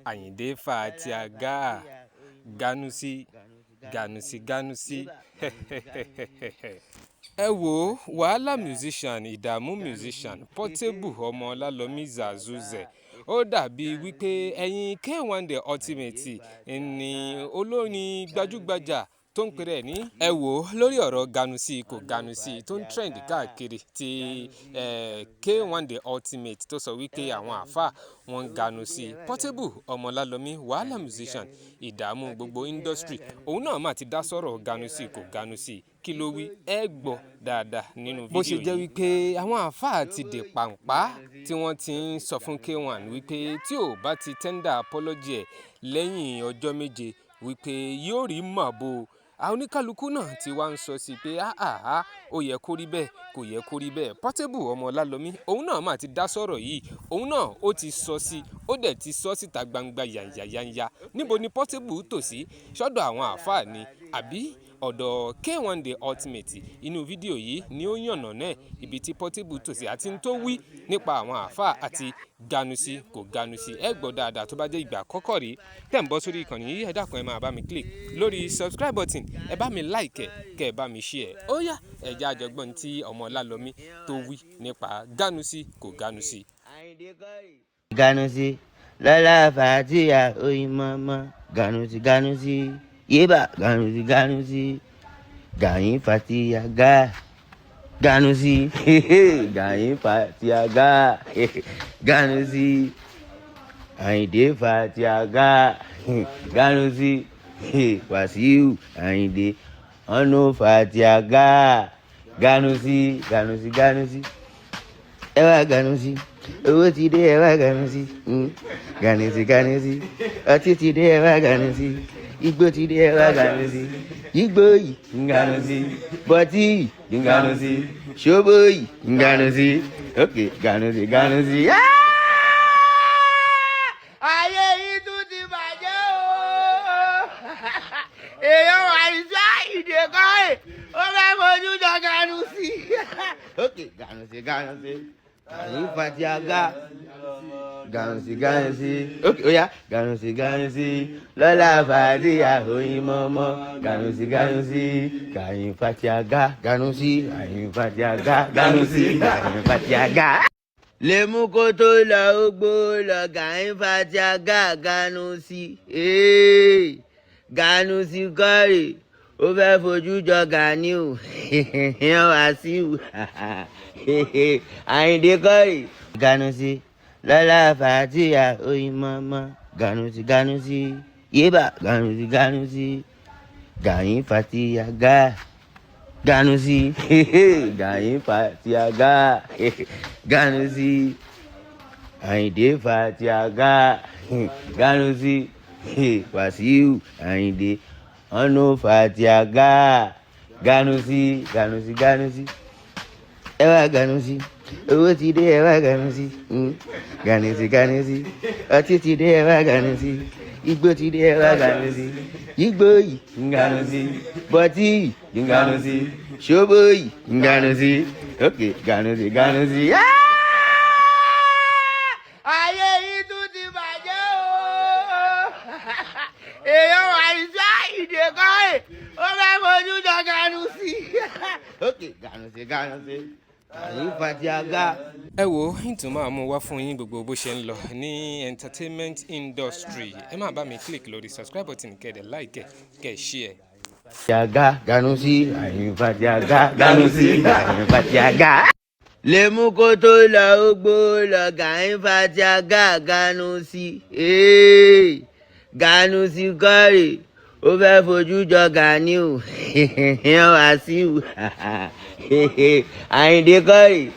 Àyìndé Fatia Gaa, Ganusi, Ganusi, Ganusi. Ẹ wo wàhálà musician, ìdààmú musician, Portable ọmọ Ọlálọ́mí Zazuze. Ó dàbí wípé ẹ̀yin K1 The Ultimate ni olórin gbajúgbajà tó ń pèrè ní. Ẹ wò ó lórí ọ̀rọ̀ Ganusi kò Ganusi tó ń trend káàkiri ti K1 The Ultimate tó sọ wípé àwọn àáfàá wọn ń Ganusi. Portable ọmọ Ọlálọ́mí, wàhálà musician, ìdààmú gbogbo industry. Òun náà mà ti dá sọ̀rọ̀ Ganusi kò Ganusi. Kí ló wí? Ẹ gbọ́ dáadáa nínú fídíò yìí. Bó ṣe jẹ́ wípé àwọn àáfàá ti dè pàǹpá tí wọ́n ti ń sọ fún K1 wípé tí ò bá ti tender apology ẹ̀ lẹ́yìn ọjọ́ 7 wípé yóò rí màbo. Àwọn oníkálukú náà ti wá ń sọ sí pé àhàhà, ó yẹ kó rí bẹ́ẹ̀, kò yẹ kó rí bẹ́ẹ̀. Portable ọmọ Ọlálọ́mí, òun náà mà ti dá sọ̀rọ̀ yìí, òun náà ó ti sọ sí, ó dẹ̀ ti sọ síta gbangba yànyàyànyà. Níbo ni Portable tò sí? Sọ́dọ̀ àwọn àáfàá ni àbí ọ̀dọ̀ K1 The Ultimate? Inú fídíò yìí ni ó yànnà náà ibi tí Portable tò sí àti n tó wí nípa àwọn àáfàá àti Ganusi kò Ganusi. Ẹ gbọ́ dáadáa. Tó bá jẹ́ ìgbà àkọ́kọ́ rí tẹ̀ ń bọ́ sórí ìkànnì yìí, ẹ dákun, ẹ máa bá mi click lórí subscribe button, ẹ bá mi like ẹ, kẹ́ ẹ bá mi share. Ó yá, ẹ jẹ́ àjọgbọ́n tí ọmọ Ọlálọ́mí tó wí nípa Ganusi kò Ganusi. Ganusi lọ́lá Fatia oyin mọ́mọ́, Ganusi, Ganusi yébà, Ganusi, Ganusi Gàyín Fatia Ga, Ganusi Gàyín Fatia Ga, Ganusi Àyìndé Fatia Ga, Ganusi Wàsíù Àyìndé ọ̀nà Fatia Ga, Ganusi, Ganusi, Ganusi. Ẹ wá Ganusi, owó ti dé, ẹ wá Ganusi, Ganusi, Ganusi, ọtí ti dé, ẹ wá Ganusi, igbó ti dé, ẹ wá Ganusi, igbó yìí Ganusi, bọ́tí yìí Ganusi, ṣóbó yìí Ganusi, ok, Ganusi, Ganusi. Ayé yìí tún ti bàjẹ́ o. Èèyàn wà ní sáìdè kọ́ ẹ̀, ó fẹ́ fojú jọ Ganusi. Ok, Ganusi, Ganusi Gàyín Fatia Ga, Ganusi, Ganusi, ok, oya, Ganusi, Ganusi lọ́lá Fatia oyin mọ́mọ́, Ganusi, Ganusi Gàyín Fatia Ga, Ganusi Gàyín Fatia Ga, Ganusi Gàyín Fatia Ga. Lè mú kó tó lọ, ó gbó lọ. Gàyín Fatia Ga, Ganusi, Ganusi kọ́rè, ó fẹ́ fojú jọ Ganiu Wàsíù Àyìndé kọ́rè. Ganusi lọ́lá Fatia oyin mọ́mọ́, Ganusi, Ganusi yébà, Ganusi, Ganusi Gàyín Fatia Ga, Ganusi Gàyín Fatia Ga, Ganusi Àyìndé Fatia Ga, Ganusi Wàsíù Àyìndé ọ̀nà Fatia Ga, Ganusi, Ganusi, Ganusi. Ẹ wá Ganusi, owó ti dé, ẹ wá Ganusi, Ganusi, Ganusi, ọtí ti dé, ẹ wá Ganusi, igbó ti dé, ẹ wá Ganusi, igbó yìí Ganusi, bọ́tí yìí Ganusi, ṣóbó yìí Ganusi, ok, Ganusi, Ganusi. Ayé yìí tún ti bàjẹ́ o. Èèyàn wà ní sáìdè kọ́ ẹ̀, ó fẹ́ fojú jọ Ganusi. Ok, Ganusi, Ganusi Gàyín Fatia Ga. Ẹ wo, ìtún máa mú wá fún yín gbogbo bó ṣe ń lọ ní entertainment industry. Ẹ máa bá mi click lórí subscribe button, kẹ́ ẹ like, kẹ́ ẹ share. Fatia Ga, Ganusi Gàyín Fatia Ga, Ganusi Gàyín Fatia Ga. Lè mú kó tó lọ, ó gbó lọ. Gàyín Fatia Ga, Ganusi, Ganusi kọ́rè, ó fẹ́ fojú jọ Ganiu Wàsíù Àyìndé kọ́rè.